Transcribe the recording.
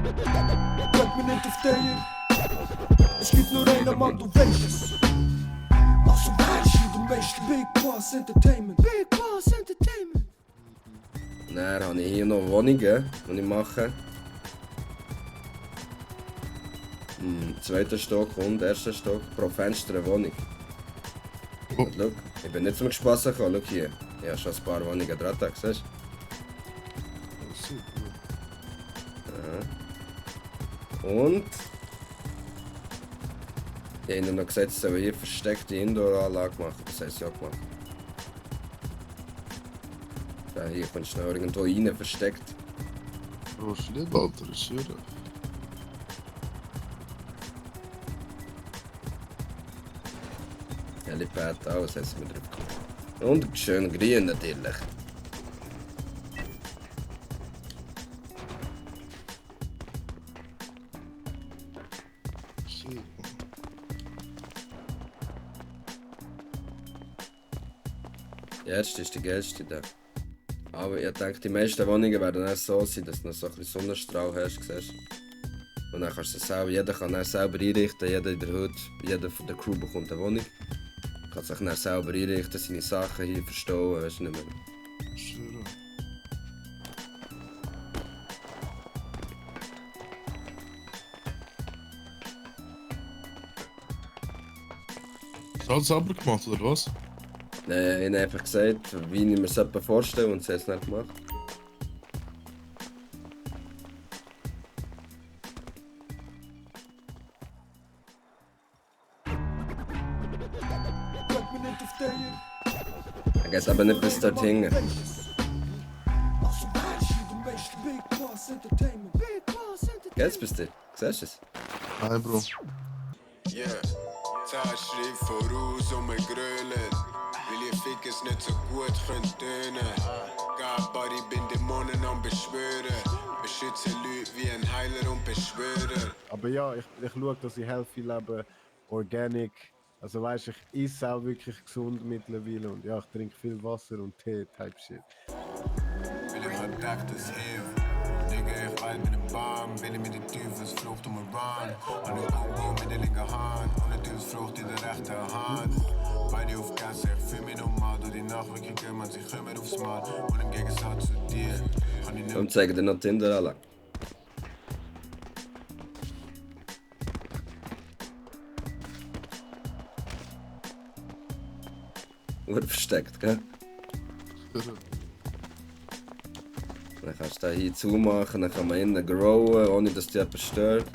Bleib mir nicht auf dir. Es gibt nur einen Mann, du weißt es. Also weißt du, du weißt Big Bas Entertainment. Big Bas Entertainment. Dann habe ich hier noch Wohnungen, die ich mache. Zweiter Stock und erster Stock. Pro Fenster eine Wohnung. Oh. Und schau, ich bin nicht zum Spass gekommen. Schau hier. Ich habe schon ein paar Wohnungen dran, siehst du? Und ich habe ihnen noch gesagt, sie sollen hier versteckte Indoor-Anlage machen. Das haben sie auch gemacht. Ja, hier kannst du noch irgendwo rein versteckt. Brauchst du nicht, Alter, ist schwierig. Helipad alles, haben sie mir drauf gemacht. Und schön grün natürlich. Shit, man. Der erste ist die geilste da. Aber ich denke, die meisten Wohnungen werden dann so sein, dass du noch so ein bisschen Sonnenstrahl hast, siehst. Und dann kannst du es selber, jeder kann dann selber einrichten, jeder in der Hut, jeder von der Crew bekommt eine Wohnung. Kann sich dann selber einrichten, seine Sachen hier verstauen, weißt du nicht mehr. Schwierig. Hast du alles selber gemacht, oder was? Ich habe einfach gesagt, wie ich mir das vorstelle und sie haben es nicht gemacht. Bleib mir nicht auf dir. Er geht aber nicht bis dorthin. Also weißt du, du weißt Big Bas Entertainment. Big Bas Entertainment. Geht's bis dir? Siehst du es? Nein, Bro. Yeah, 10 Schritte voraus und wir grölen. Weil ihr Fickers nicht so gut könnt tönen. Gabari bin Dämonen am Beschwören. Beschütze Leute wie ein Heiler und Beschwörer. Aber ja, ich schaue, dass ich healthy lebe, organic. Also weißt du, ich esse auch wirklich gesund mittlerweile und ja, ich trinke viel Wasser und Tee, Type Shit. Will ich verdammt das hilft. Nigga, ich reite mit dem Baum. Will ich mit den Teufelsflucht um Iran. An der Augen mit der linken Hand. Und eine Teufelsflucht in der rechten Hand. Beide auf Gas, ich fühl mich normal. Durch die Nacht wirklich kümmern sich immer aufs Mal. Und im Gegensatz zu dir kann ich nicht. Komm, zeig dir noch Tinder an. Wird versteckt, gell? Schwierig. Dann kannst du den hier zumachen, dann kann man innen growen, ohne dass dich jemand stört.